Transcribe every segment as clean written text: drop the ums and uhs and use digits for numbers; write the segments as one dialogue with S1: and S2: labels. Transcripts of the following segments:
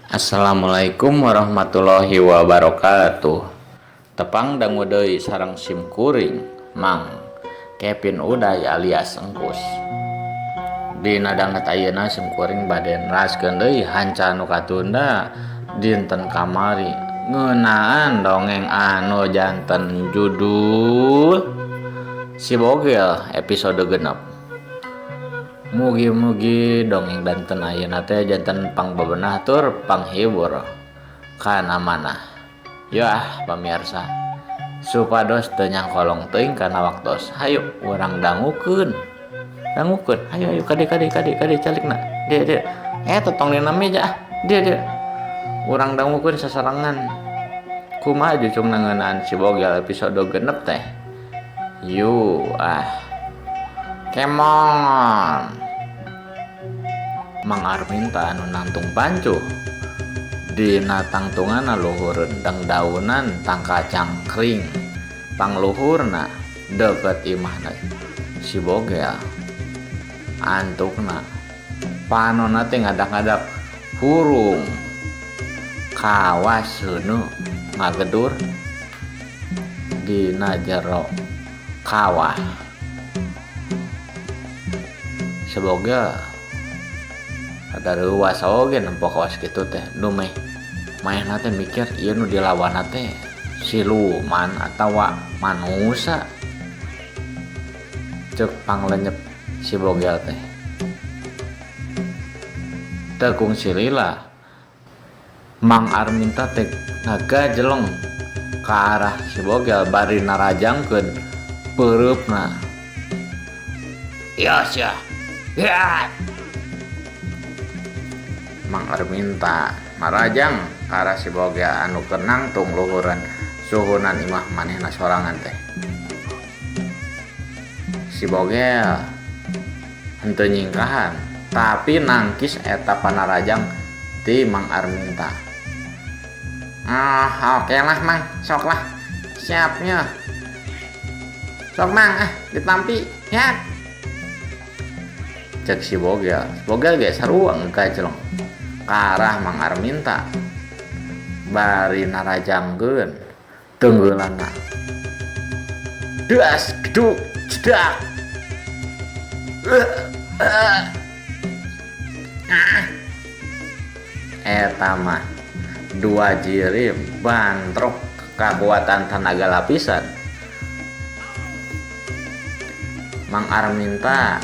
S1: Assalamualaikum warahmatullahi wabarakatuh. Tepang dangu deui sareng sim kuring Mang Kevin Uday alias Engkus. Dina danget ayeuna sim kuring bade neraskeun deui hanca nu katunda dinten kamari ngeunaan dongeng anu janten judul Si Bogel episode 6. Mugi-mugi dongeng danten ayeuna teh janten pangbebenah tur panghibur kana manah. Yo ah pamirsa, supados teu nyangkolong teuing kana waktos. Hayu urang dangukeun. Dangukeun, hayu hayu kade kade kade kade calikna. Dia dia. Eta tong dina meja ah. Dia dia. Urang dangukeun sasarengan. Kumaha jucungna ngeunaan Si Bogel episode 6 teh? Yu ah. Kemon. Mang Arminta anu nangtung pancuh dina tangtunganna luhureun dangdaunan tangka cangkring pangluhurna deukeut imahna si Bogel. Antukna panonna teh ngadak-ngadak hurung kawas seuneu ngagedur dina jero kawah. Si Bogel ada reuwas oge nempo kawas kitu teh dumeh manehna teh mikir ieu nu dilawanna teh siluman atawa manusa. Ceuk panglenyep si Bogel teh. Teu kungsi lila Mang Arminta teh ngagajeleng ka arah si Bogel bari narajangkeun peureupna. Ya sia. Ya. Mang Arminta marajang ka arah si Bogel anu keur nangtung luhureun suhunan imah manehna sorangan teh. Si Bogel henteu nyingkahan tapi nangkis eta panarajang ti Mang Arminta. Ah, oke lah Mang, sok lah. Siapnya. Sok Mang, ah ditampi ya. Cek si Bogel. Si Bogel ge sarua ngagajeleng ka arah Mang Arminta. Bari narajangkeun tenggeulana. Das geduk jedak. Eta mah dua jirim bantrok kakuatan tenaga lapisan. Mang Arminta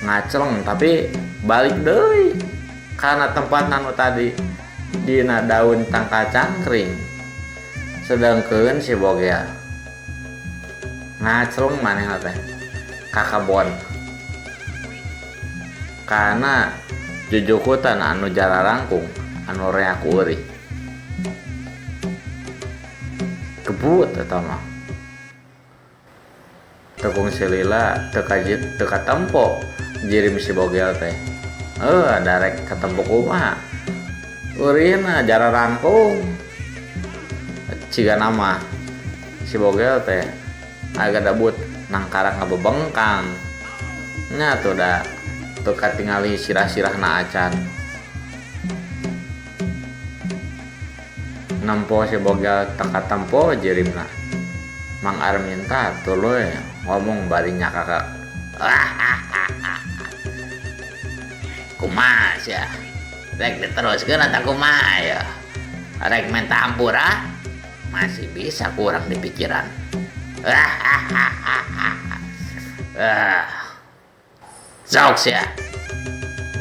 S1: ngaceleng tapi balik deui karena tempat nanu tadi dina daun tangka cangkring. Sedangkeun si Bogel ngaceleng manehna teh ka kebon karena jujukutan anu jararangkung anu reak urih kebut eta mah. Teu kungsi lila teu katempo jirim si Bogel teh. Darek katempo kumaha urihna jararangkung. Ciga nama si Bogel teh agak dabut nangkarak ngabebengkang nya tuh da teu katingali sirah-sirahna acan. Nempo si Bogel teu katempo jirimna. Mang Arminta tuluy ngomong bari nyakakak. Kumaha sia? Rek diteruskeun atawa kumaha ya? Rek menta hampura? Masih bisa kurang di pikiran. Sok sia.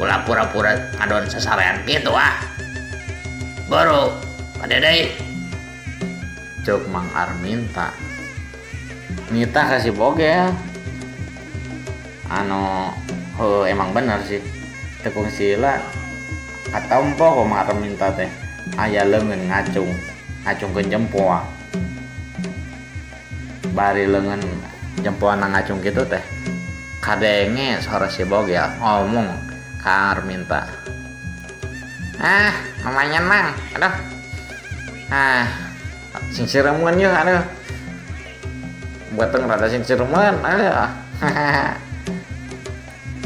S1: Ulah pura-pura ngadon sasarean kitu ah. Baru kade deui. Ceuk Mang Arminta. Nita ka si Bogel. Anu heuh emang bener sih. Teu kungsi lila katempo ku Mang Arminta teh. Aya leungeun ngacung, ngacungkeun jempoa. Bari leungeun jempoana ngacung kitu teh. Kadenge sora si Bogel ngomong ka Arminta. Ah, lumayan Mang. Aduh. Ah, sing siremeun yeuh aduh. Beteng rada sing siremeun aduh.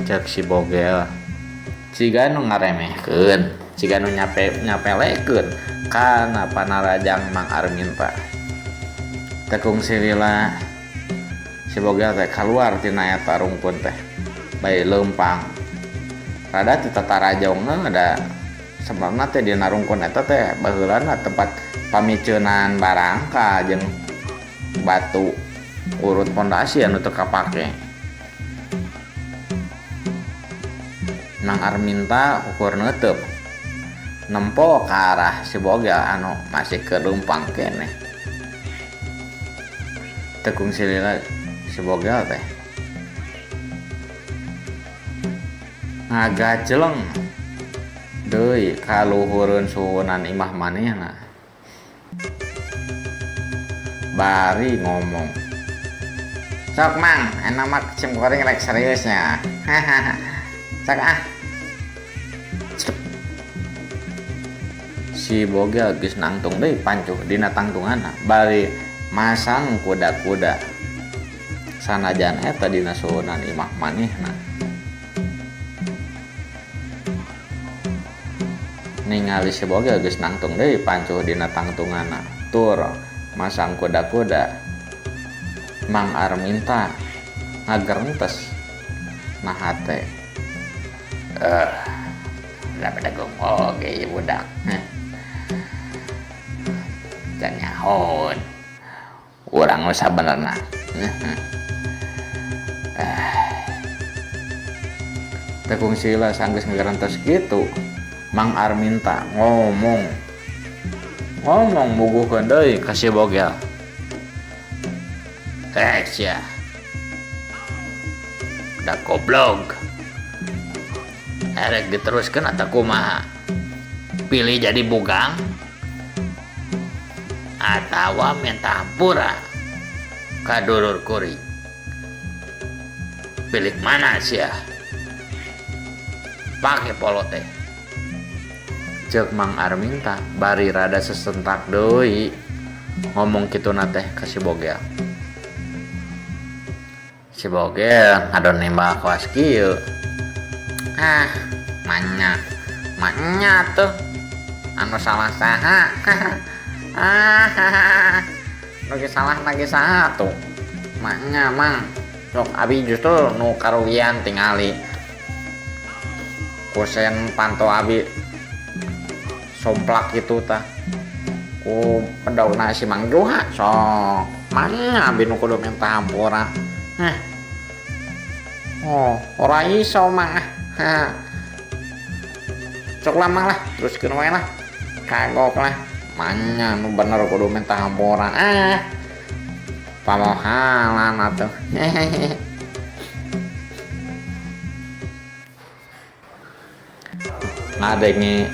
S1: Cek si Bogel. Ciga nu ngaremehkeun. Siga nu nyape nyapelekeun kana panarajang Mang Arminta. Teu kungsi lila si Bogel teh kaluar tina eta rungkun teh bari leumpang. Rada ti tatarajongna da sebenarna teh dina rungkun eta teh baheulana tempat pamiceunan barangka jeung batu urut pondasi anu teu kapake. Mang Arminta ukur neuteub nempo ka arah si Bogel anu masih keur leumpang keneh. Teu kungsi lila si Bogel teh ngagajeleng deui ka luhureun suhunan imah manehna. Bari ngomong, sok mang, enak mah sim kuring rek seriusnya. Sok ah. Si Bogel geus nangtung deui pancuh dina tangtunganna bari masang kuda-kuda sanajan eta dina suhunan imah manehna. Ningali si Bogel geus nangtung deui pancuh dina tangtunganna tur masang kuda-kuda, Mang Arminta ngagerentes na hate. Da bedegong oge ieu budak. Can nyahoon urang nu sabenerna. Teu kungsi lah sanggeus ngagerentes kitu, Mang Arminta ngomong. Ngomong muguhkeun deui ka si Bogel. Heh sia. Da goblok. Erek diteruskeun atawa kumaha? Pilih jadi bugang atawa minta hampura ka dulur kuring. Pilih mana sia? Pake polo teh. Ceuk Mang Arminta bari rada sesentak deui ngomong kituna teh ka si Bogel. Si Bogel ngadon nembak kawas kieu. Ah, manya. Manya tuh. Anu salah saha. Ah, nu ge salah lagi saha tuh. Manya mang. Sok abi justru nu karugian tingali. Kusen panto abi somplak gitu tah. Ku pedogna si Mang Juha sok. Manya abi nu kudu minta hampura. Hah. Oh, ora iso mah. Hah. Sok lama lah, teruskeun wae lah. Kagok lah. Manya nu bener kudu minta hampura. Ah. Pamohalan atuh. Ngadenge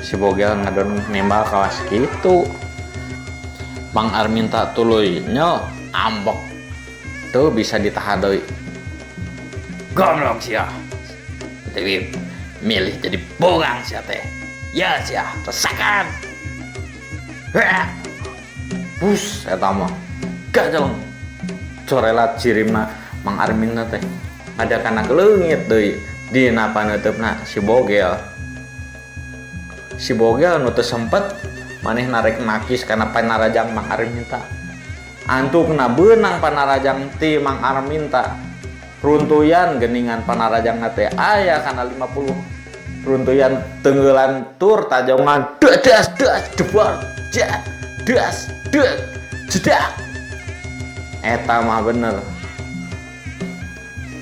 S1: si Bogel ngadon nembak kawas kitu. Mang Arminta tuluy nyo ambek. Tuh bisa ditahan deui. Goblok sia. Tapi milih jadi bogang sia teh. Ya sia, resakan. Heh. Bus eta mah. Gajeleng. Corelat cirimna Mang Arminta teh. Ada kana leungit deui dina paneuteup si Bogel. Si Bogel nu teu sempet maneh narek nakis kana panarajang Mang Arminta. Antukna beunang panarajang ti Mang Arminta. Runtuyan geningan panarajang teh aya kana 50 runtuyan tenggelan tur tajongan das das debar das das jedak. Eta mah bener.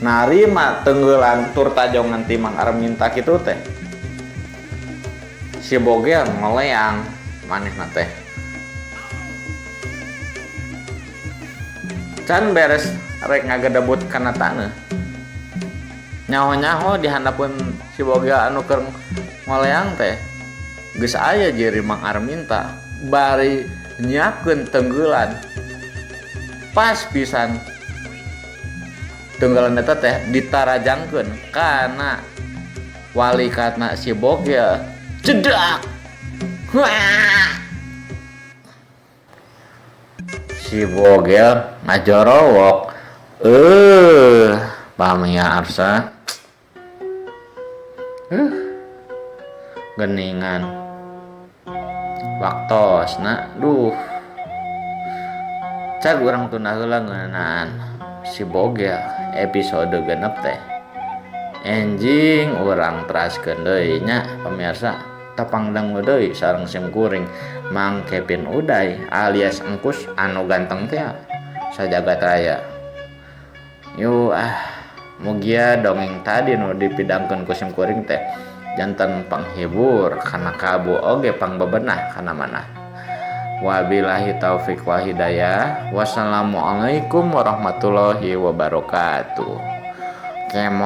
S1: Narima tenggelan tur tajongan ti Mang Arminta kitu teh. Si Bogel ngoleang manehna teh. Can beres rek ngagedebut kana taneuh. Nyaho-nyaho di handapeun si Bogel anu keur ngoleang teh. Geus aya jeri Mang Arminta bari nyiapkeun tenggelan. Pas pisan tenggelan eta teh ditarajangkeun kana walikatna si Bogel. Jedak. Wah. Si Bogel ngajorowok. Pamiarsa. Geningan waktosna duh cag urang tunda heula ngeunaan si Bogel episode 6 teh. Enjing urang teraskeun deui nya pemirsa, tepang dangu deui sareng sim kuring Mang Kevin Uday alias Engkus anu ganteng teh sajagat raya. Yuk ah, mugia dongeng tadi nu dipidangkeun ku sim kuring teh janten panghibur kana kalbu oge pangbebenah kana manah. Wabillahi taufik wal hidayah. Wassalamualaikum warahmatullahi wabarakatuh. Kemot.